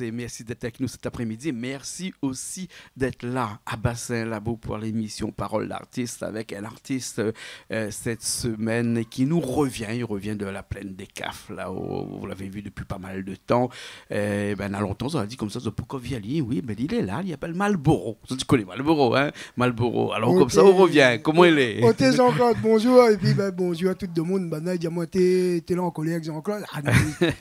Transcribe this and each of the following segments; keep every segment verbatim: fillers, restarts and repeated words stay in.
Et merci d'être avec nous cet après-midi. Merci aussi d'être là à Bassin Labou pour l'émission Parole d'artiste avec un artiste, euh, euh, cette semaine qui nous revient. Il revient de la plaine des Cafres, là où vous l'avez vu depuis pas mal de temps. Eh ben, na lontan, zot la di konmsa, zot, poukoi Viali, oui, ben, li lé la, li apèl Malboro. Zot i koné Malboro, hein ? Malboro. Alor, OK. Konmsa, ou revien. Koman i lé ? OK, Jean-Claude, bonjour. Épi, ben, bonjour a tout demoun. Banna i di amoin, té, té la an kolèr èk Jean-Claude. Ah non,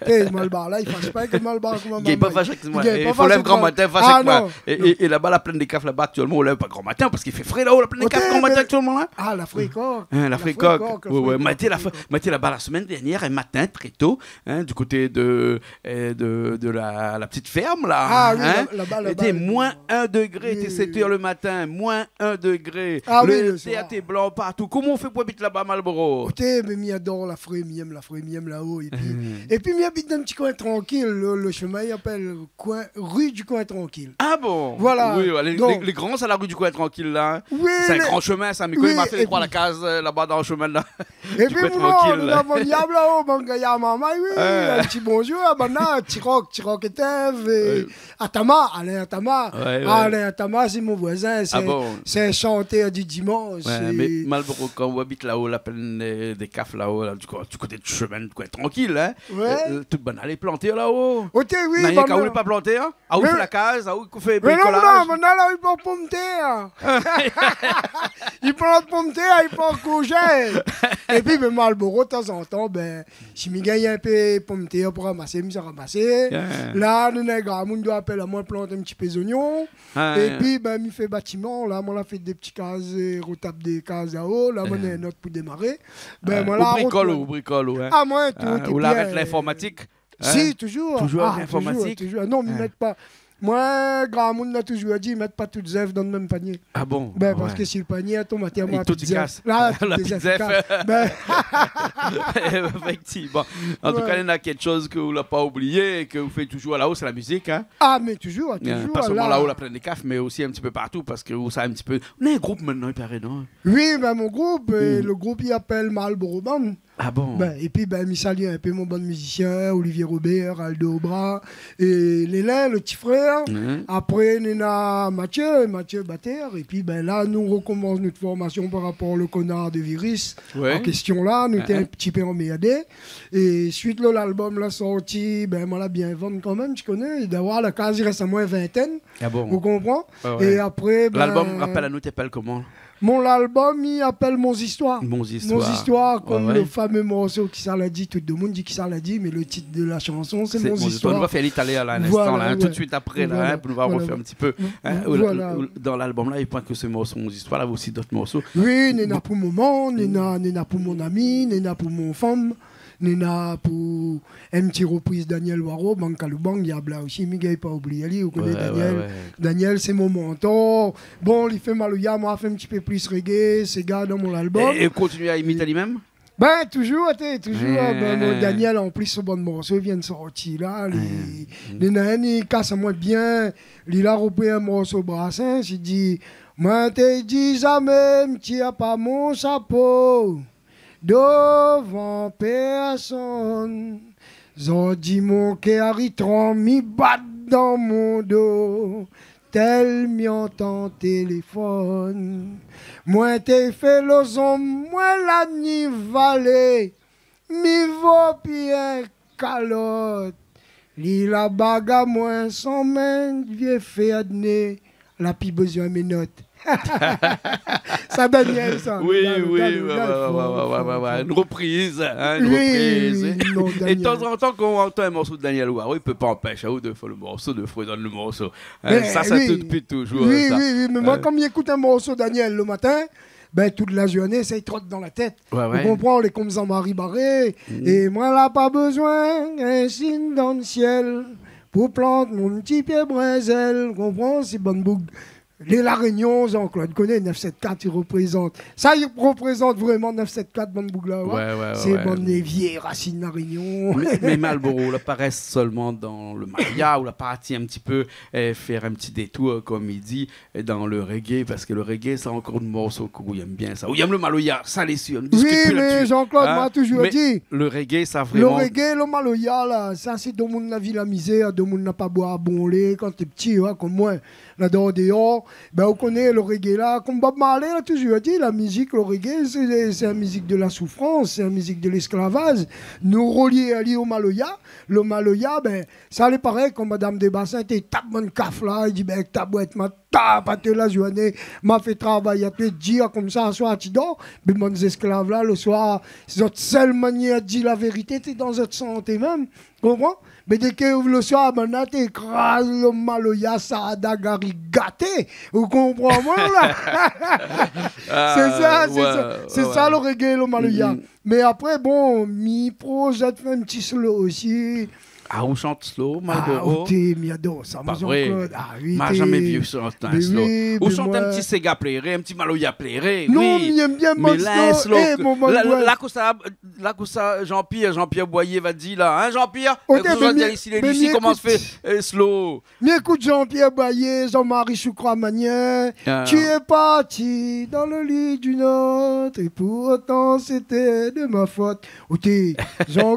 té, Malbar la, i fash pa èk Malbar, koman... Li gingn pa fash èk moin. Li gingn pa fash èk moin. É fo lèv gran matin, fash èk moin. Ah non. É, é, é laba, la plaine des Cafres laba, aktièlman, ou lèv pa gran matin, parské i fé fré la-o, la plaine des Cafres, gran matin, aktièlman, hein ? Ah, la frékan. Hein, la frékan. La frékan, la frékan. Ouais, ouais. Maté la, maté laba, la semaine dernière, un matin, très tôt, hein, du côté de euh, de, de la, la petite ferme, là, hein. Ah oui, la, laba, laba, laba. Té moin un degré, té sèt èr le matin, moin un degré. Ah oui, le soir. Le tèr té blan partou. Koman ou fé pou abit laba, Malboro ? Koté, mé mi ador la fré, mi èm la fré, mi èm la-o. Épi, épi mi abit dan in ti koin trankil. Le, le shemin i apèl koin, rue du Coin Tranquille. Ah bon ? Voilà. Oui, ouais, lé, lé, lé gran, sa, la rue du Coin Tranquille, la, hein. Oui, sé in gran shemin, sa. Mi koné, ma fé lé troi la kaz, euh, laba dan le shemin, la. Épi, nou, nou na bann diab la-o, bann gayar marmay, oui. Ouais. In ti bonjour a banna, Tirok, Tirok Etèv, é Atama, Alain Atama. Ouais, ouais. Alain Atama, sé mon voizin, sé, sé in shantèr du dimansh. Ah bon ? Ouais, mé Malboro, kan ou abit la-o, la plaine, euh, des Cafres la-o, la, du ko-, du koté du shemin, koin trankil, hein. Ouais. Euh, euh, tout bann alé planté la-o. OK, oui, banna. Na rienk aou lé pa planté, hein ? Aou i fé la kaz, aou i fé brikolaz. Mé non, non, mé la, i plant pomtèr. I plant pomtèr, i plant kourzèt. Épi, ben, Malboro, tanzantan, ben, si mi gingn in pé pomtèr pou ramasé, mi sa ramasé. Yeah. La, nou na in gramoun i apèl amoin plant in ti pé zonion. Ah, yeah. Épi, ben, mi fé batiman. La, moin la fé dé ti kaz, euh, rotap dé kaz la-o. La, moin na in ot pou démaré. Ben, moin la, ou brikol, ou brikol, ou, hein. Ah, moin, tout lé bien. Ou la avèk linformatik. Si, toujour. Toujour avèk linformatik ? Ah, toujour, toujour. Non, mi mèt pa. Moin, gramoun la toujour di, mèt pa tout zèf dan le mèm panié. Ah bon ? Ben, parské si le panié i tonm atèr, tout i kas. La, tout i kas. Ben, éfèktivman. An tou ka, néna kékshoz ke ou la pa oublié é ke ou fé toujour la-o, sé la mizik, hein ? Ah, mé toujour, toujour, pa sèlman la-o, la plaine des Cafres, mé osi in ti pé partou, parské ou sa in ti pé, ou na in group mintnan, i paré, non ? Oui, ben, mon group, euh, le group i apèl Malboro Band. Ah bon ? Ben, épi, ben, mi sali in pé mon bann mizisien, Olivier Robert, Aldo Obra, é Lélin, le ti frèr. Mhm. Apré, néna Mathieu, Mathieu batèr. Épi, ben, la, nou rokomans nout formasion par rapor le konar de viris an késtion la. Nou té in ti pé anmèrdé. É suit le, lalbom la sorti, ben, moin la bien vann kanmèm, ti koné. É d'avoir la kaz i rès amoin in vintèn. Ah bon ? Ou konpran ? Ouais, ouais. É apré, ben... Lalbom, rapèl anou, té i apèl koman ? Mon lalbom, i apèl Mon Zistoir. Mon Zistoir. Mon Zistoir, konm le famé morso Kisa la di, tout demoun i di Kisa la di, mé le tit de la shanson, sé Mon Zistoir. Nou va fé l'italien la, in instan la, hein, tout de suite apré la, hein, pou nou va rofé in ti pé, hein, ou la, ou, dan lalbom la, i pran ke se morso Mon Zistoir la, osi dot morso. Oui, néna pou momon, néna, néna pou mon ami, néna pou mon fanm, néna pou in ti ropriz Daniel Waro, Bang Kalou Bang, Diab la osi, mi gingn pa oublié ali, ou koné Daniel. Ouais, ouais. Daniel, sé mon mantor. Bon, li fé maloya, moin la fé in ti pé plis reggae, séga dan mon lalbom. É, é kontinié a imit ali mèm ? Ben, toujour, té, toujour, ben, mon Daniel, an plis, son bann morso i vien sorti la, li, li néna inn i kas amoin bien, li la ropri in morso Brassens, li di, moin té di zamé mi tir pa mon shapo dovan pèrsonn. Zordi mon kèr i tranm, i bat dan mon do, tèl mi antann téléfone. Moin té fé lozonm, moin la ni valé, mi vo pi in kalot. Li la bag amoin son min, vié fèr d'né, la pi bezoin ménot. Sa Daniel sa. Oui, Daniel, oui, Daniel, ouais, Daniel, ouais, fo, ouais, fo, ouais, fo. Une reprise, hein, une reprise. Oui, non, Daniel. Et de temps en temps, quand on entend un morceau de Daniel Waro, i pé pa anpèsh aou de fé le morso, de fredonn le morso. Hein, sa, sa, oui. Tout, depuis toujours, oui, ça. Oui, oui, mé moin, euh, kan mi ékout in morso Daniel le matin, ben, tout la zourné, sa i trot dan la tèt. Ouais, ouais. Ou konpran, lé konm Jean-Marie Barré. Mhm. É moin la pa bezoin in sign dan le sièl pou plant mon ti pié brinzèl. Ou konpran, sé bann boug Lé La Rényon, Jean-Claude, koné nèf sèt kat, i reprézant. Sa i reprézant vréman nèf sèt kat, bann boug la, ouais. Ouais, ouais, ouais. Sé bann lé vié rasine La Rényon. Mé, mé Malboro la pa rès solman dan le maloya, ou la parti in ti pé, eh, fèr in ti détour, kom i di, dan le reggae, parske le reggae, sa ankor in morso ke ou i èm bien, sa. Ou i èm le maloya, sa lé sir, nou diskit pi la-dsi. Oui, mé Jean-Claude, moin la touzour di, le reggae, sa vréman. Le reggae, le maloya, la, sa sé domoun la vi la mizèr, domoun la pa boir bon lé kan té piti, ouais, kom moin. La dor déor, bin, ou koné le reggae la, kom Bob Marley la touzour di, la mizik, le reggae, sé, sé in mizik de la soufrans, sé in mizik de lèsklavaz. Nou relié ali o maloya, le maloya, bin, sa lé parèy, kom Madam Desbassins té tap bann kaf la, i di, bin, èk ta bouèt, ma tap até la zourné, ma fé travay até dir, komsa, aswar ti dor, bin, bann zésklav la, le swar, zot sèl manièr di la vérité, té dan zot santé mèm. Konpran ? Mé dé ke le swar, banna té kraz le maloya, sa, da gari gaté. Ou konpran amoin la ? Sé sa, sé sa. Sé sa le reggae, le maloya. Mé apré, bon, mi projèt fé in ti slow osi. Ah, ou shant slow, Malboro ? Ah, oté, mi ador sa, moin, Jean-Claude. Pa vré ? Ah oui, ma zamé vi ou shant in slow. Mé oui, mé moin... Ou shant in ti séga pléré, in ti maloya pléré, oui. Non, mi èm bien bann slow. Mé la, in slow, eh, mon bann, la, la, konmsa, la, konmsa, Jean-Pierre, Jean-Pierre Boyer va di la, hein, Jean-Pierre ? Oté, mé mi, isi, mé mi ékout, koman i fé, eh, slow ? Mi ékout Jean-Pierre Boyer, Jean-Marie Choucramagnin. Ah. Tu es parti dans le lit d'une autre, et pourtant c'était de ma faute. Oté, Jean...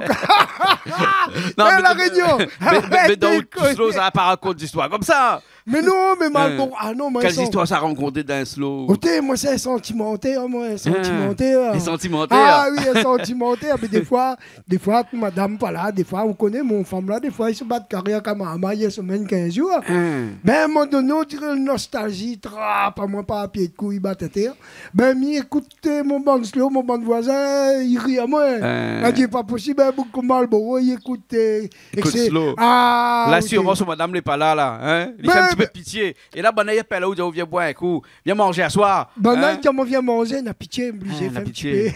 Non, mé La Rényon. Mé, mé, mé dan le slow, sa pa rakont zistoir komsa. Mé non, mé Malboro, ah non, moin... Kèl zistoir sa rakonté dan in slow ? Oté, moin sé in santimantèr, moin, in santimantèr. In santimantèr. Ah oui, in santimantèr. Mé défoi, défoi, madam pa la, défoi, ou koné, mon fanm la, défoi, i sé bat karé èk marmay, i somèn kinz zour. Bin, in moman doné, ou diré nostalzi i trap amoin par pié d'kou, i bat atèr. Bin, mi ékout, eh, mon bann slow, mon bann voizin i ri amoin. La di, pa posib, in boug kom Malboro i ékout, eh, ékout slow. Ah, la, oté. Sirman son madam lé pa la, la, hein ? Li fé in ti pé pitié. É la, banna i apèl aou, i di aou, vien boir in kou, vien manzé aswar. Banna i di amoin, vien manzé, na pitié, oblizé fé in ti pé.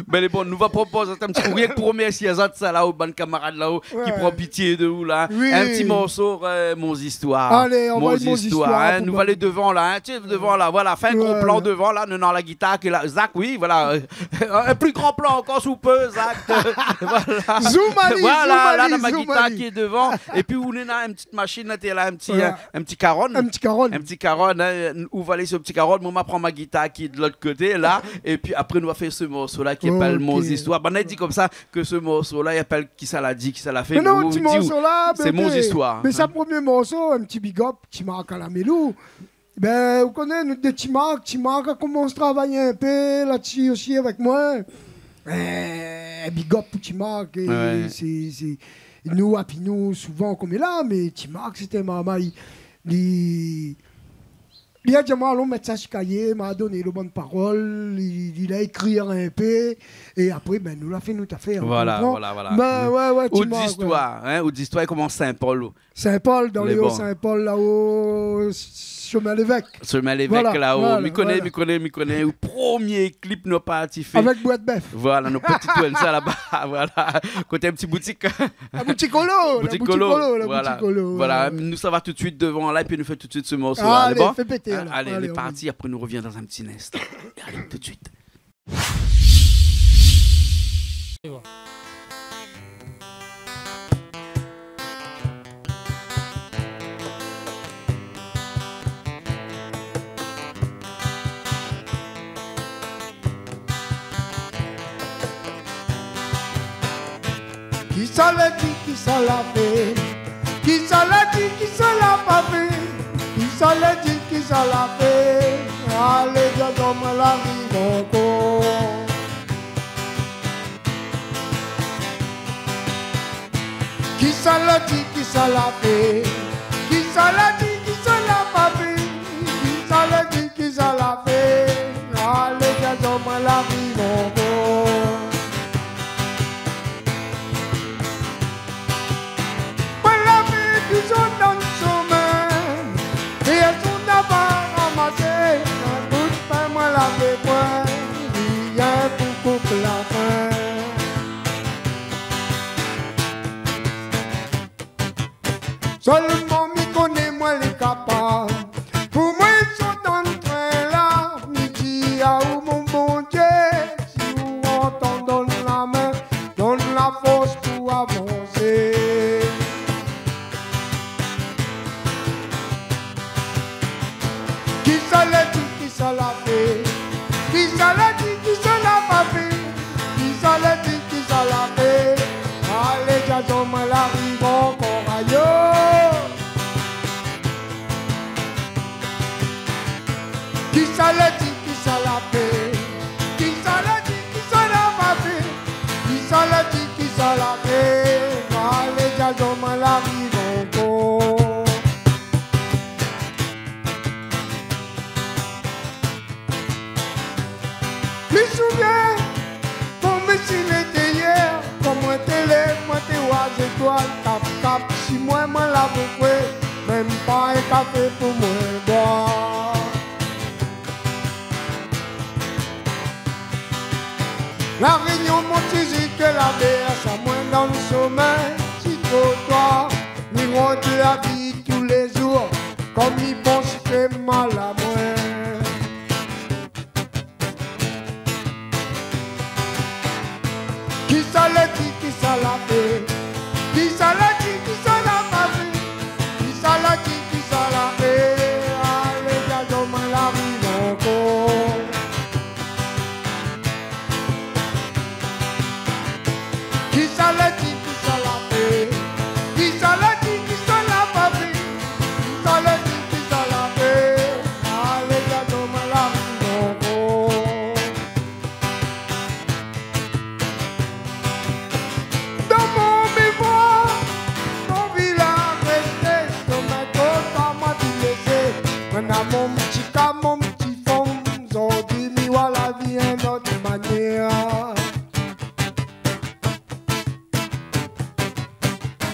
Bin, lé bon, nou va propoz in ti kou, rienk pou remèrsié azot, sa la, o bann kamarad la, o, ki pran pitié de ou la. Oui. In ti morso, eh, Mon Zistoir. Alé, anvoy Mon Zistoir, hein. Nou va alé dovan la, hein. Tiens, dovan la, voilà. Fé in gran plan dovan la, nou néna la gitar ki lé la. Zak, oui, voilà. Euh, in pli gran plan ankor, si ou pé, Zak. Voilà. Zoom ali, zoom ali, zoom ali. Voilà, la, ma gitar ki lé dovan. Épi, ou néna in ti mashine la, té la, in ti, euh, in ti karonn. In ti karonn. In ti karonn, hein, ou va alé si ti karonn, moin ma pran ma gitar ki lé de lot koté la, épi apré nou va fé se morso la ki apèl Mon Zistoir. Banna i di komsa ke se morso la i apèl, kisa la di, kisa la fé, mé non, ou di, ti morso la, sé Mon Zistoir, hein. Mé sa promié morso, in ti big up, Ti Mark Alamélou. Bin, ou koné, nou dé Ti Mark, Ti Mark la komans travay in pé la-dsi osi avèk moin. Eh, big up pou Ti Mark, é sé, sé, nou, épi nou, souvan, koméla, mé Ti Mark, sété in marmay, li, li la di amoin, alon mèt sa si kayé, ma doné lo bann parol, li, li la ékri in pé, é apré, bin, nou la fé nout afèr, ou konpran ? Voilà, voilà. Bin, ouais, ouais, ou Ti Mark, zistoir, hein, ou zistoir, i komans Sin-Pol, ou Sin-Pol, dan lé o Sin-Pol, la-o, Shomin Lévèk. Shomin Lévèk, la-o. Voilà, mi koné, voilà. Mi koné, mi koné. O promié klip nou la parti fé. Avèk Bouèt Bèf. Voilà, nou pé ti tourn sa laba. Voilà. Koté in ti boutik. La boutik Kolo, la boutik Kolo, la boutik Kolo. Voilà. Voilà, nou sava tout suit dovan la, épi nou fé tout suit se morso la. Alé, bon ? Alé, fé pété, alor. Alé, alé, nou lé parti, apré nou revien dan in ti instan. Alé, tout suit. Kisa la di, kisa la fé ? Kisa la di, kisa la pa fé ? Kisa la di, kisa la fé ? Alé, gadon, moin la ariv ankor. Kisa la di, kisa la fé ? Kisa la di, kisa la pa fé ? Kisa la di, kisa la fé ? Alé, gadon, moin la ariv ankor. Moin la fé touzour dan shomin, é azour na pa ramasé, in bout pin moin la fé pwin, rien pou koup la fin. Solman mi koné moin lé kapab. Kisa la di, kisa la fé? Kisa la di, kisa la pa fé? Kisa la di, kisa la fé? Alé, Jason, moin la ariv ankor, ayo. Kisa la di, kisa la fé? Kisa la di, kisa la pa fé? Kisa la di, kisa la fé? Alé, Jason, moin la ariv ankor. Mi souvien, kan mi lété yèr, kan moin té lèv, moin té oi zétoil, kap, kap, si moin, moin la bokou, mèm pa in kafé pou moin boir. La Rényon, mon ti zil, ke la bèrs amoin dan somin, si trotwar, mi rod la vi toulézour, kom mi pans fé mal amoin. Kisa la di, kisa la fé? Kisa la di, kisa la pa fé? Kisa la di, kisa la fé? Alé, Jason, moin la ariv ankor. Kisa la di, kisa la fé? Kisa la di, kisa la pa fé? Kisa la di, kisa la fé? Alé, Jason, moin la ariv ankor. Dan mon mémoir, mon vi la rété, somin, kosa moin té lésé. Moin néna mon ti kaz, mon ti fanm, zordi mi oi la vi in ot manièr.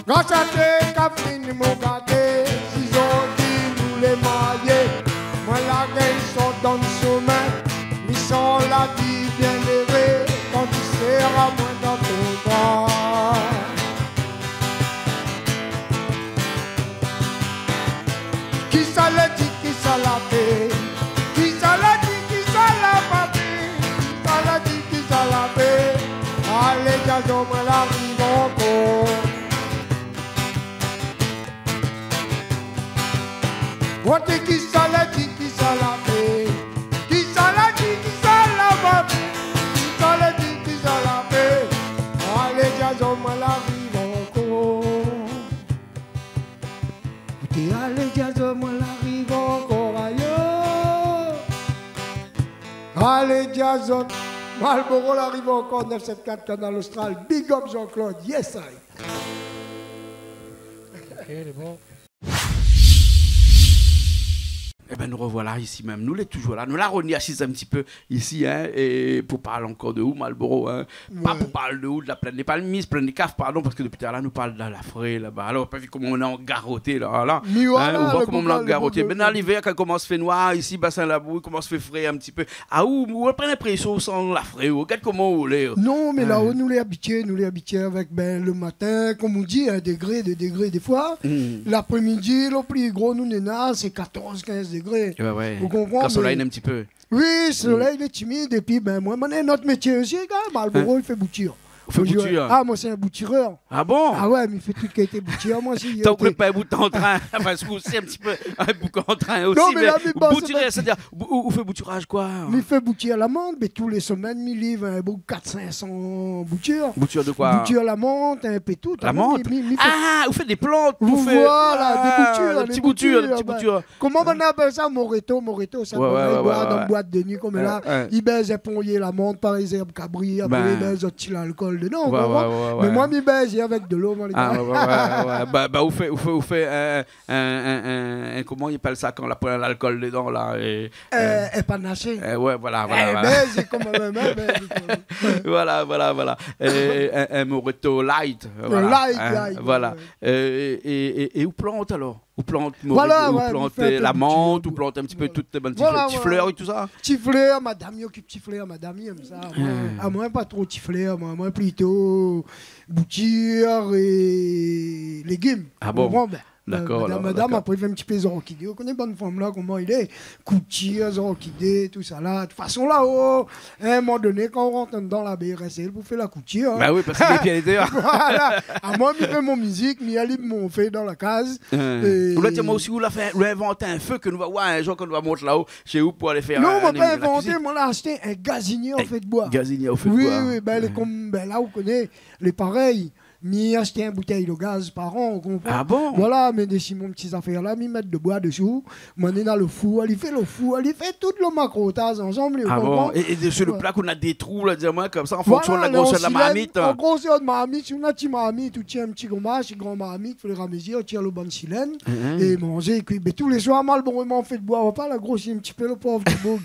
Gras a Dié, kafé ni mon gadé, si zordi nou lé marié, moin la gingn sort dan somin, mi san la vi bien éré, kan ti sèr amoin dan ton bra. Kisa la di, kisa la fé? Kisa la di, kisa la pa fé? Kisa la di, kisa la fé? Alé, Jason, moin la ariv ankor. Koté kisa la di, kisa la fé? Kisa la di, kisa la pa fé? Kisa la di, kisa la fé? Alé, Jason, moin la ariv ankor. Koté alé, Jason, moin la ariv ankor, ayo. Alé, Jason, Malboro la ariv ankor, nèf sèt kat Kanal Austral. Big up Jean-Claude, yes I. Ok, lé bon. Ében, nou rovoila isi mèm. Nou lé toujour la. Nou la revni asiz in ti pé isi, in, é pou parl ankor de ou, Malboro, in. Pa pou parl de ou, de la Plaine des Palmistes, Plaine des Cafres, pardon, parske dopi talèr la nou parl de la fré laba. Alor, ou la vi koman nou lé angaroté la, la. Mi oi, in, la, ou oi koman nou lé angaroté. Bin, livèr, kan i komans fé noir isi, Bassin Labou, i komans fé fré in ti pé. A ou, ou pran linprésion ou san la fré, ou gard koman ou lé. Non, mé la, nou lé abitié, nou lé abitié avèk, bin, le matin, kom ou di, in dégré, dé dégré défoi. Laprémidi, le pli gro nou néna, sé katorz, kinz dégré. Ou konpran, kan solèy lé in ti pé. Oui, solèy lé timid, épi, bin, moin, moin néna in ot métié osi, kan mèm, Malboro, i fé boutir. Ou fé boutir ? A, moin sé in boutirèr. A bon ? A oué, mi fé tout kalité boutir, moin osi. Tan ou koné pa in bout an trin, anfin, sé in ti pé in bout an trin osi, mé la, mi boutirèr, sétadir, ou, ou fé boutiraj koi ? Mi fé boutir lamant, mé tou lé semèn, mi liv in bout kat, sink san boutir. Boutir de koi ? Boutir lamant, in pé tout. Lamant ? Mi, mi fé... A, ou fé dé plant, ou fé, voilà, dé boutir, dé ti boutir, dé ti boutir. Koman banna i apèl sa, moréto, moréto, sa, oué, banna i boi dan boit de nuit, konm la, i bèz in ponyé lamant, par égzanp, kabri, apré i bèz in ti lalkol dedan, ou konpran ? Mé moin, mi bèz avèk dolo, moin, lé gar. A, oué, oué, oué, oué. Ba, ba, ou fé, ou fé, ou fé, eu, in, in, in, in, koman i apèl sa kan la poin lalkol dedan, la, é, eu, in panasé. Eu, oué, voilà, voilà, voilà. Bèz, koman mèm, in, bèz, koman. Voilà, voilà, voilà. É, in, in moréto light, voilà. Light, in, light, voilà. Oué. É, é, é, é ou plant, alor ? Ou plant moréto, voilà, ou plant, mi fé in pé lamant, boutir, ou plant in ti pé tout bann ti flèr é tousa ? Ti flèr, madam i okip ti flèr, madam i èm sa. Moin, a, moin pa tro ti flèr, moin, moin plito boutir é légim. A bon ? Ou konpran, bin. Dakor, madam, alor, madam, dakor. Apré, i fé in ti pé zorkidé. Ou koné bann fanm la, koman i lé ? Koutir, zorkidé, tousala. De tout fason, la, o, a in moman doné, kan ou rant andan, la, bin, i rès èl pou fé la koutir, in. Ba oui, parske lé pié lé déor. Voilà. Amoin, mi fé mon mizik, mi alim mon fé dan la kaz. Hein. É ou la di amoin osi, ou la fé, ou la invant in fé ke nou va oir in zour kan nou va mont la-o shé ou pou alé fé in, in émision la kuizine. Non, moin la pa invanté, moin la ashté in gazinièr o fé d'boi. Gazinièr o fé d'boi. Oui, oui, bin, lé konm, bin, la, ou koné, lé parèy. Mi ashté in boutèy de gaz par an, ou konpran ? Ah bon ? Voilà, mi dési mon ti zafèr la, mi mèt de boi désou, moin néna lo four, li fé lo four, li fé tout lo makotaz ansanm, ou konpran ? Ah bon ? É, é désou lo pla, ou na dé trou la, di amoin, konmsa, an fonksion de la grosèr de la marmit, in. Voilà, an grosèr de marmit, si ou na ti marmit, ou tir in ti goma, si gran marmit, fo fé a mézir, ou tir lo bann silèn, é manzé, é kui. Mé tou lé soir, malbrézman, fé d'boi, ou va pa la grosi in ti pé, lo pov ti boug.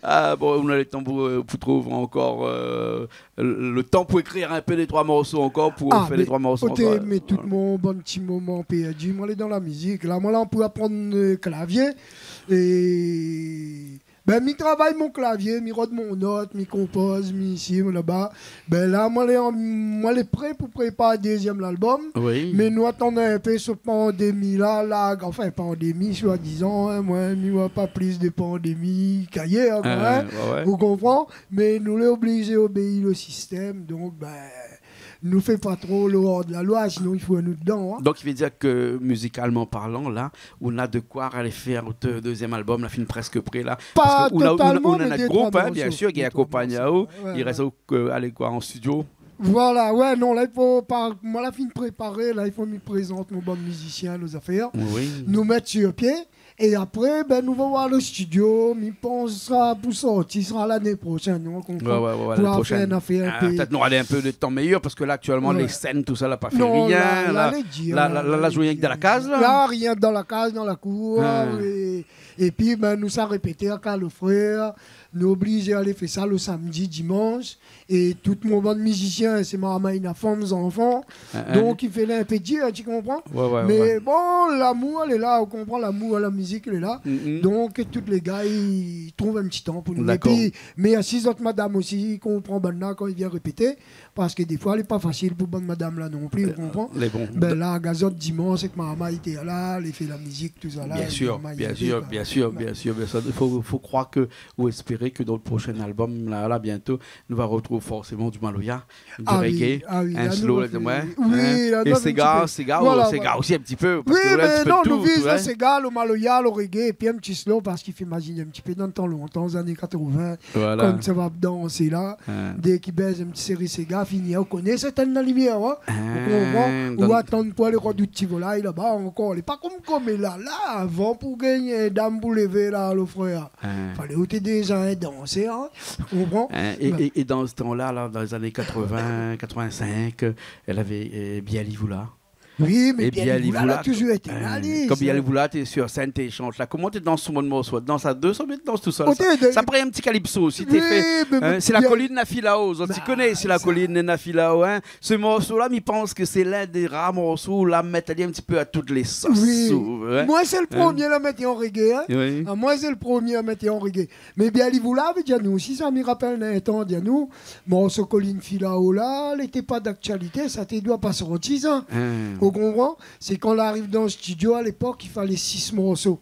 Ah bon, ou na lo tan pou, euh, pou trouv ankor, euh, le, le tan pou ékrir in pé dé troi morso ankor, pou fé dé troi morso ankor. Ah, mé, koté, mé tout mon bann ti moman pèrdi, moin lé dan la mizik. La, moin la pou aprann, euh, klavié. É, bin, mi travay mon klavié, mi rod mon not, mi konpoz, mi isi, mi laba. Bin, la, moin lé an, moin lé pré pou prépar dézièm lalbom. Oui. Mé nou atann in pé so pandémi la, la, anfin, pandémi, soi-dizan, in, moin, mi oi pa plis de pandémi kayèr, koi, in. Ouais, ouais. Ou konpran ? Mé nou lé oblizé obéi lo sistèm, donk, bin, nou fé pa tro lo or de la loi, sinon i fou anou dedan, in. Donk, i vé dir ke, mizikalman parlan, la, ou na de koi alé fé out dézièm albom, la fine prèsk pré, la. Pa totalman, mé dé troi morso. Parske ou na, ou na, ou na in group, in, bien sir, ki akonpagn aou. Dé troi morso. Ouais, ouais. I rès aou ke alé koi, an studio ? Voilà, ouais, non, la, i fo pa, moin la fine préparé, la, i fo mi prézant mon bann mizisien, nout zafèr. Oui. Nou mèt sir pié. É apré, bin, nou va oir lo studio, mi pans sra pou sorti, sra lané proshèn, ou konpran ? Ouais, ouais, ouais, ouais, lané proshèn. Pou fé in afèr in pé. Ah, pétèt nou nora in pé de tan méyèr, parske la, aktièlman, lé sèn, tousala, la pa fé rien, la. Non, la, la, lé dir, la, la, la, la, la, zoué rienk dan la kaz, la. La, rienk dan la kaz, dan la kour, é, épi, bin, nou sa répété avèk lo frèr, nou oblizé alé fé sa lo samdi, dimansh. É tout mon bann mizisien, sé marmay, na fanm, zanfan. Hein, hein. Donk, i fé in pé dir, in, ti konpran ? Ouais, ouais, ouais. Mé bon, lamour lé la, ou konpran, lamour a la mizik lé la. Mm, mm. Donk, tout lé gars i trouv in ti tan pou nou. Dakor. Épi, mèrsi zot madam osi, i konpran bann la kan i vien répété, parske défoi, lé pa fasil pou bann madam la non pli, ou konpran ? Euh, mé bon. Bin, la, gazot dimansh, èk marmay té la, lé fé la mizik, tousala, bien sir, bien sir, bien sir, bien sir. I fo, fo kroir ke, ou éspéré ke dan lo proshèn albom, la, la, bientô, nou va artrouv forséman di maloya, di reggae, in slow, la, di moin, in. Ah oui, ah oui, la, nou fé, oui, la, nou fé in ti pé. É séga, séga, voilà, séga osi in ti pé, parske ou na in ti pé de tout, in. Oui, mé non, nou viz séga, lo maloya, lo reggae, épi in ti slow, parske i fé mazine in ti pé dan tan lontan, zané katrovin, voilà, kan sa va dansé la, dé ki bèz in ti séri séga, fini, ou koné, sé étinn la limièr, in. Ou konpran ? Ou atann pou alé rod out ti volay laba ankor. Lé pa konm, konm la, la, avan pou gingn in dam pou lévé la, lo frèr. Hein. Falé ou té déza in dansèr, in, ou konpran ? Hein, é, é, é dan se tan-la, la, dan lé zané katrovin, katrovinsink, euh, lavé, euh, Biali Voula. Oui, mé Biali Voula la touzour été la, li, kom sa. Biali Voula, té sir sèn, té shant la. Koman té dans sou bann morso ? Dans a dé, sa, oubien dans tousèl, sa ? Sa paré in ti kalipso osi, té fé, hein, sé la kolinn Nafilao, zot i koné, sé la kolinn Nafilao, hein. Se morso-la, mi pans ke sé linn dé rar morso la mèt ali in ti pé a tout lé sos, ou, hein. Oui. Moin sé le promié la mèt an reggae, hein. Oui. Ah, moin sé le promié la mèt an reggae. Mé Biali Voula, vé dir anou osi sa, mi rapèl, néna in tan, di anou, morso Kolinn Filao la, lété pa d'aktialité, sa té doi pa sorti sa. Hein. Ou konpran ? Sé kan la ariv dan studio, a lépok, i falé sis morso.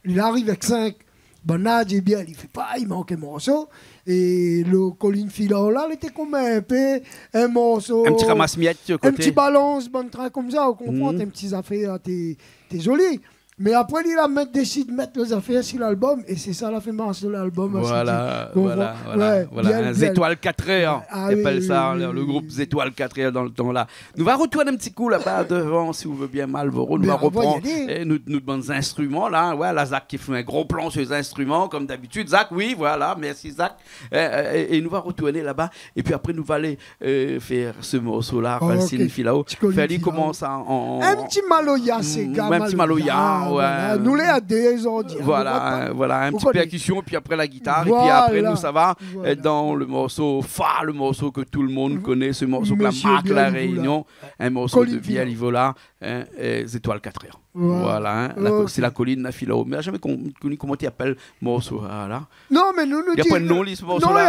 Li la ariv èk sink. Banna la di, ébin, li fé pa, i mank in morso. É le Kolinn Filao la, lété konm in pé in morso, in ti ramas-mièt su koté, in ti balans, bann trin konmsa, ou konpran, in ti zafèr, té, té zoli. Mé apré, li la mèt, désid mèt lé zafèr si lalbom, é sé sa la fé marsh lalbom, voilà, voilà, voilà, Biali, hein, Zétoil Katrèr, i apèl sa, le, le group Zétoil Katrèr dan le tan la. Nou va retourn in ti kou laba dovan, si ou vé bien, Malboro. Nou va ropran, eh, nout, nout bann zinstriman la. Voilà, Zak i fé in gro plan su lé zinstriman, kom dabitid. Zak, oui, voilà, mèrsi, Zak. Eh, eh, é, é nou va retourn laba. Épi apré, nou va alé, eh, fé se morso-la, Racine Filao. Fé ali koman sa, an, an, in ti maloya, séga, in ti maloya, ouais. Nou lé a dé zordi, hein, voilà, in ti pèrkision, épi apré la gitar, épi apré, nou sava, eh, dan le morso far, le morso ke tout le moun i koné, se morso ke la mark La Rényon, in morso de Biali Voula, hein, eh, Zétoil Katrèr. Voilà, hein. La ko-, OK. Sé La Colline na fila o. Mé la zamé kon-, koni koman té i apèl morso, voilà. Non, mé nou, nou di, non, i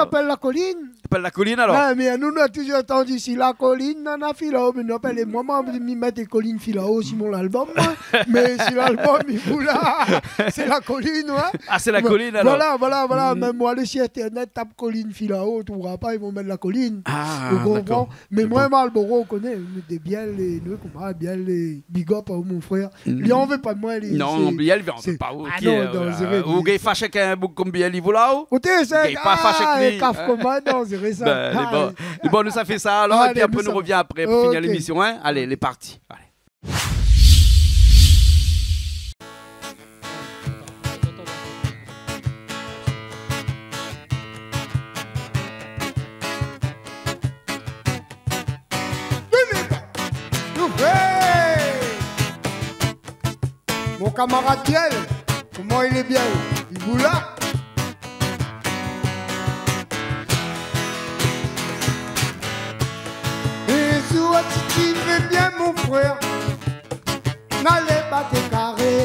apèl La Colline. I apèl La Colline, alor ? Ouais, mé nou, nou la touzour antann si La Colline na fila o, mé nou apèl, moin, moin, mi mèt Colline fila o si mon album, moin. Mé si lalbom i boul la, sé La Colline, ouais. Ah, sé La Colline, alor. Voilà, voilà, voilà. Mèm moin, alé si internet, tap Colline fila o, ou trouvra pa, i fo mèt La Colline. Ah, dakor. Ou konpran ? Mé moin, Malboro, ou koné, nou té bien lé, nou, koman, bien lé, big up à mon frère. Li anvé pa moin, li, non, sé, li anvé pa, ah OK, non, euh, danzéré, ou gingn fash èk in boug konm Biel Ivoula, ou ? Ou té, sé, ou gingn pa fash èk li, kaf, hein ? Koman, danzéré sa. Ben, lé bon. Lé bon, nou sa fé sa, alor, épi apré, nou rovien apré pou fini lémisyon, hein. Allez, lé parti. Allez. Mon kamarad Biel, koman i lé bien, i boul la ? In zour, si ti vé bien, mon frèr, nalé bat karé,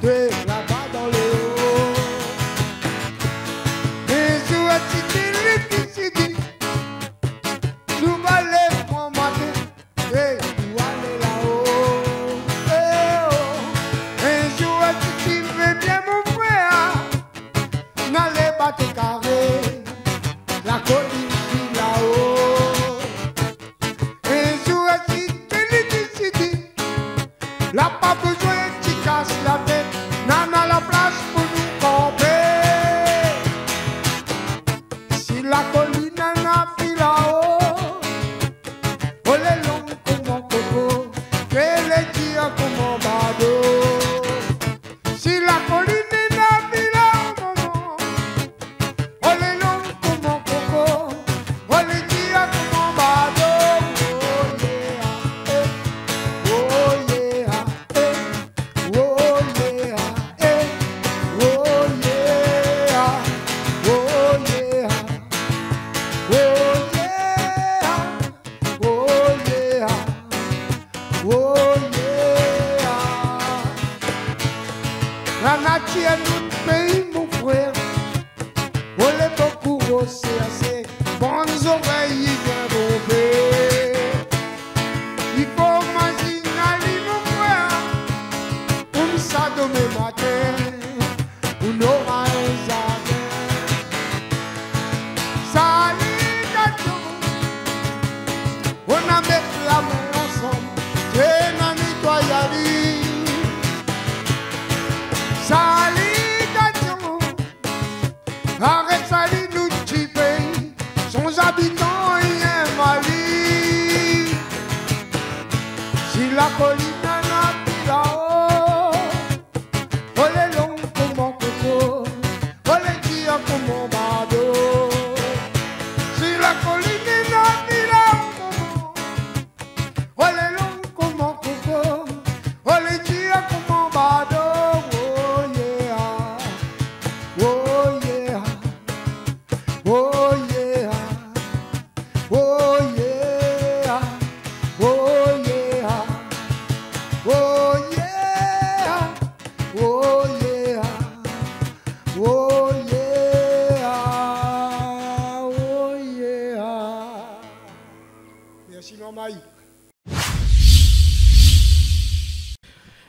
té laba dan lé o. In zour, si ti lé, si ti, nou va lé pran maté, é nou alé la o. É o. In zour, si ti vé bien, mon frèr, nalé bat karé, La Colline fila o. In zour, si ti lé, si ti, la pa bézoin ti kas la tèt, nana la plas pou nou kanpé. Si La Colline na fila o, o lé long koman koko, ké lé dir koman bado. Si La Colline na fila o, momon, o lé long koman koko, o lé dir koman bado. Oh yeah, eh. Oh yeah, eh. Oh yeah, eh. Oh yeah. Oh yeah. Oh yeah. Oh yeah. Oh yeah. La natir nout péi, mon frèr. O lé bokou rosé asé, bann zorèy i vien ronflé. I fo mazine ali, mon frèr, koumsa domin matin, ou nora in zardin. Salitasion. Nou na mèt la min ansanm, é nou na nétoy ali. Salitasion. Arèt sali nout ti péi, son zabitan i èm ali. Si La Colline na fila o, o lé long koman koko, o lé dir koman bado. Si La Colline na fila o, momon, o lé long koman koko, o lé dir koman bado. Oh yeah. Oh yeah. Oh yeah. Oh yeah. Oh yeah. Oh yeah. Oh yeah. Oh yeah. Oh yeah. Mèrsi, Marmaï.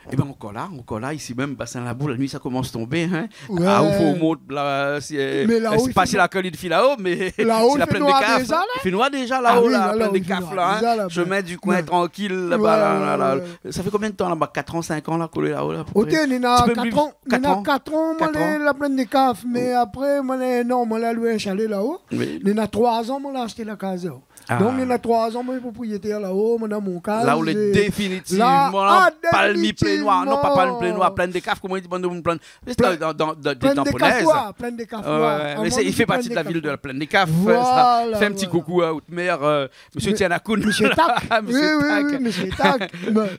Ében, ankor la, ankor la, isi mèm, Basin Labou, la nuit sa i komans tonbé, hein. Ouais. Ah, ou fo mont la, sé, mé la o, sé pa si La Colline fila o, mé la o, si la Plaine des Cafres, i fé noir déza la. I fé noir déza la o, la Plaine des Cafres la, hein. Shomin du Coin, trankil laba la, la, la. Ouais, ouais, ouais. Sa fé konbien d'tan laba ? Kat an, sink an la, kolé la o la, a pé pré ? Oté, néna kat an, néna kat an, moin lé la Plaine des Cafres, mé apré, moin lé, non, moin la loué in shalé la o. Oui. Néna troi zan moin la ashté la kaz la o. Ah. Donk, néna troi zan, moin lé propriétèr la o, moin néna mon kaz. La ou lé définitivman la, ah, palmi Plaine Noire. Non, pa palmi Plaine Noire, Plaine des Cafres, koman i di, bann moun Plaine. Mé sé dan, dan, dan, dan Plaine des Cafres, Plaine des Cafres. Ouais, ouais, mé sé, i fé parti de la vil de la Plaine des Cafres. Voilà, voilà. Fé in ti koukou à out mèr, euh, Monsieur Tianakoun. Monsieur Tak. Oui, oui, oui, Monsieur Tak.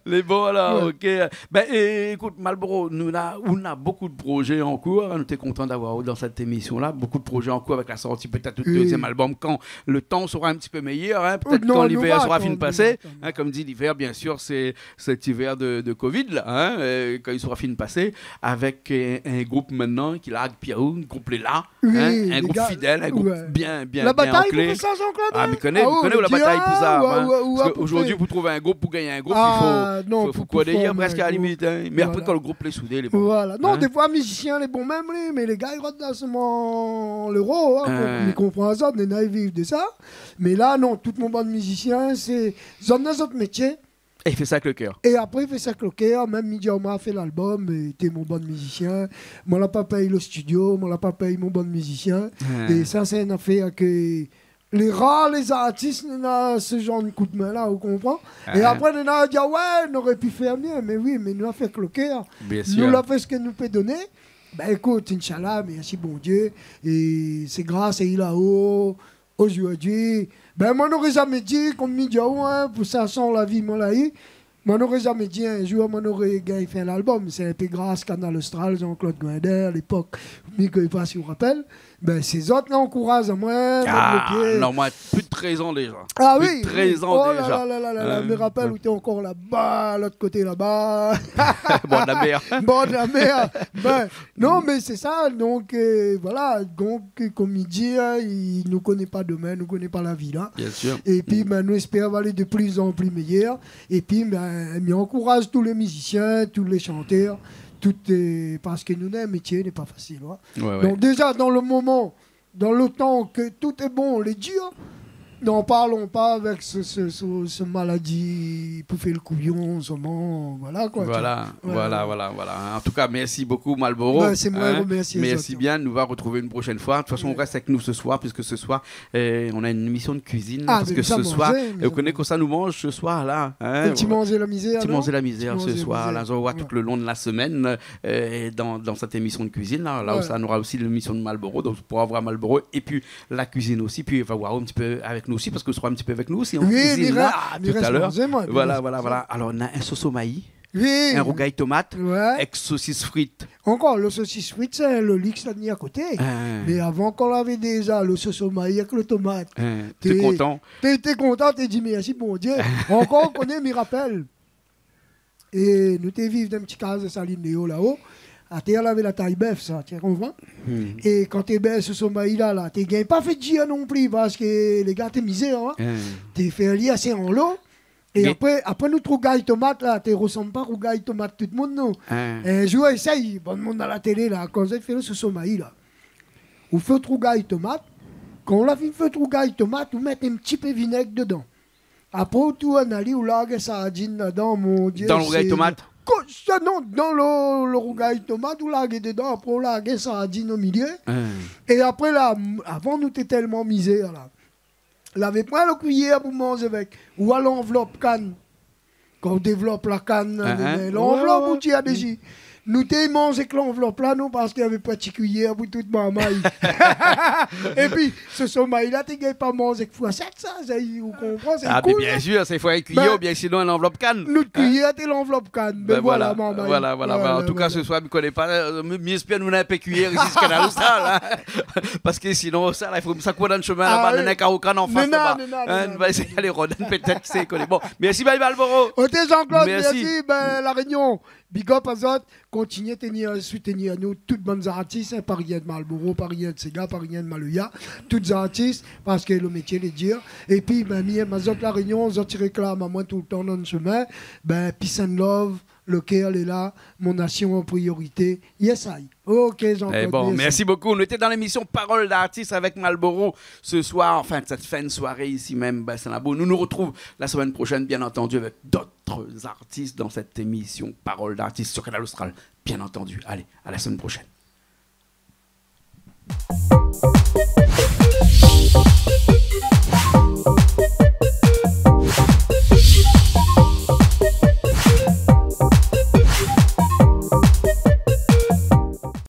Lé bon, alor, OK. Ben, é, ékout, Malboro, nou na, ou na bokou de projé an kour, hein, nou té kontan d'avoir aou dan sèt émisyon la. Bokou de projé an kour avèk la sorti pétèt out dézyèm album, kan le tan sera in ti pé méyèr. Yèr, in, pétèt kan livèr sra fini pasé, in, konm di, livèr, bien sir, sé sèt ivèr de, de covid la, in, eu, kan li sra fini pasé, avèk, eu, in group mintnan ki larg pi aou, in group lé la, in group fidèl, in group bien, bien, bien ankla. La batay pou sa, Jean-Claude, in ? Ah, mi koné, mi koné ou la batay pou sa, in. Parske zordi, pou trouv in group, pou gingn in group, i fo, fo, fo koné, prèsk a la limit, in. Mé apré, kan lo group lé soudé, lé bon. Voilà. Non, défoi, mizisien lé bon mèm, li, mé lé gars i rant dan son léro, in, mi konpran sa, néna i viv de sa. Mé la, non, tout mon bann mizisien, sé, zot néna zot métié. É i fé sa avèk lo kèr. É apré, i fé sa avèk lo kèr. Mèm mi di, moin la fé lalbom, é té mon bann mizisien. Moin la pa pèy lo studio, moin la pa pèy mon bann mizisien. É sa, sé in afèr ke lé rar, lé zartis, néna se janr de koudmin la, ou konpran ? É apré, néna i di, ah ouais, noré pi fé myé. Mé oui, mé nou la fé avèk lo kèr. Bien sir. Nou la fé sak nou pé doné. Bin, ékout, Inch'Allah, mèrsi Bondié. É sé gras a li laô, ozordi, bin, moin noré zamé di, konm mi di aou, in, pou sa, san la vi moin la u, moin noré zamé di in zour moin noré gingn fé lalbom. Sé in pé gras Kanal Austral, Jean-Claude Grinder, a lépok, mi koné pa si ou rapèl. Bin, sé zot la ankouraz amoin, mèt lo pié. Ah non, moin, plis de trèz an déza. Ah oui, oui. Plis de trèz an déza. Oh la la la la la, mi rapèl, ou té ankor laba, lot koté laba. Bor de la mèr. Bor de la mèr. Bin, non, mé sé sa, donk, eu, voilà, donk, konm mi di, in, i, nou koné pa domin, nou koné pa la vi la. Bien sir. Épi, bin, nou éspèr va alé de pli an pli méyèr. Épi, bin, mi ankouraz tout lé mizisien, tout lé shantèr, tout, eu, parske nou néna in métié, lé pa fasil, in. Ouais, ouais. Donk, déza, dan lo moman, dan lo tan ke tout lé bon, lé dir, n'en parlons pas avèk se, se, se, se maladi pou fé lo kouyon, solman, voilà, koi. Voilà, voilà, voilà, voilà. An tou ka, mèrsi bokou, Malboro. Bin, sé moin ki remèrsi azot, in. Mèrsi bien. Nou va artrouv in proshèn foi. De tout fason, ou rès avèk nou se soir, puiske se soir, eu, nou na in émisyon de kuizine la, parske se soir, eu, ou koné kosa nou manz se soir la, in. Ah, bin, sa manzé. Ti manzé la mizèr, non ? Ti manzé la mizèr se soir la. Ti manzé la mizèr. Nou voi tout lo lon de la semèn, eu, dan, dan sèt émisyon de kuizine la. La ousa, nou nora osi lémisyon de Malboro, donk pou avoir Malboro, épi la kuizine osi, pi va voir in ti pé avèk nou osi, parske ou sra in ti pé avèk nou osi an kuizine la, tout à l'heure. Oui, mi rès, mi rès manzé, moin, mi rès manzé. Voilà, voilà, voilà. Alor, nou na in soso maï, in rougay tomat, avèk sosis frit. Ankor, lo sosis frit, sé lo liks la ni a koté. Mé avan, kan lavé déza lo soso maï avèk lo tomat, té kontan. Té, té kontan, té di mèrsi Bondié. Ankor, ou koné, mi rapèl. É nou té viv dan in ti kaz Saline Léo laô. Atèr lavé la tay bèf, sa, ti konpran ? É kan té bèf soso maï la, la, té gingn pa fé dir non pli, parske lé gars té mizèr, in. Té fé ali asé anlo. É apré, apré nout rougay tomat la, té rosanm pa rougay tomat tout moun, non. In zour, éséy, bann moun a la télé la, kan zot i fé lo soso maï la, ou fé out rougay tomat. Kan ou la fine fé out rougay tomat, ou mèt in ti pé vinèg dedan. Apré, ou tourn ali, ou larg sardine ladan, mon Dié. Dan lo rougay tomat ? Kosa, non, dan lo, lo rougay tomat, ou larg dedan, apré ou larg sardine o milié. É apré la, avan nou té tèlman mizèr la, lavé poin lo kuiyèr pou manzé avèk, ou a lanvlop kann. Kan ou dévlop la kann, lanvlop, ou tir dési. Nou té manz èk lanvlop la, nou, parske lavé poin ti kuiyèr pou tout marmay. Épi, soso maï la, té gingn pa manz èk foursèt, sa, sa, ou konpran, sé koul, sa. Ah, mé bien sir, sé fo in kuiyèr, oubien sinon in lanvlop kann. Nout kuiyèr té lanvlop kann. Bin voilà, marmay. Voilà, voilà, voilà. An tou ka, se soir, mi koné pa, eu, mi, mi éspèr nou néna in pé kuiyèr isi, se Kanal Austral, in. Parske sinon, sa la, i fo sa kour dan shomin laba, néna in karo kann an fas laba. Néna, néna, néna. Nou va éséy alé rod, pétèt, kisa i koné. Bon, mèrsi, Malboro. Oté, Jean-Claude, mèrsi. Bin, La Rényon, big up azot. Kontinié tenir, soutenir anou, tout bann zartis, in, pa rienk Malboro, pa rienk séga, pa rienk maloya, tout zartis, parske lo métié lé dir. Épi, bin, mi èm azot La Rényon, zot i réklam amoin toultan dan shomin. Bin, peace and love, lo kèr lé la, mon nation en priorité. Yes I. Oké, Jean-Claude, mèrsi. É bon, mèrsi bokou. Nou té dan lémisyon Parole d'artiste avèk Malboro se soir, anfin, sèt fin de soiré isi mèm, Bassin Labou. Nou nou artrouv la semèn proshèn, bien antandi, avèk dot zartis dan sèt émisyon Parole d'artiste sur Kanal Austral, bien antandi. Alé, a la semèn proshèn.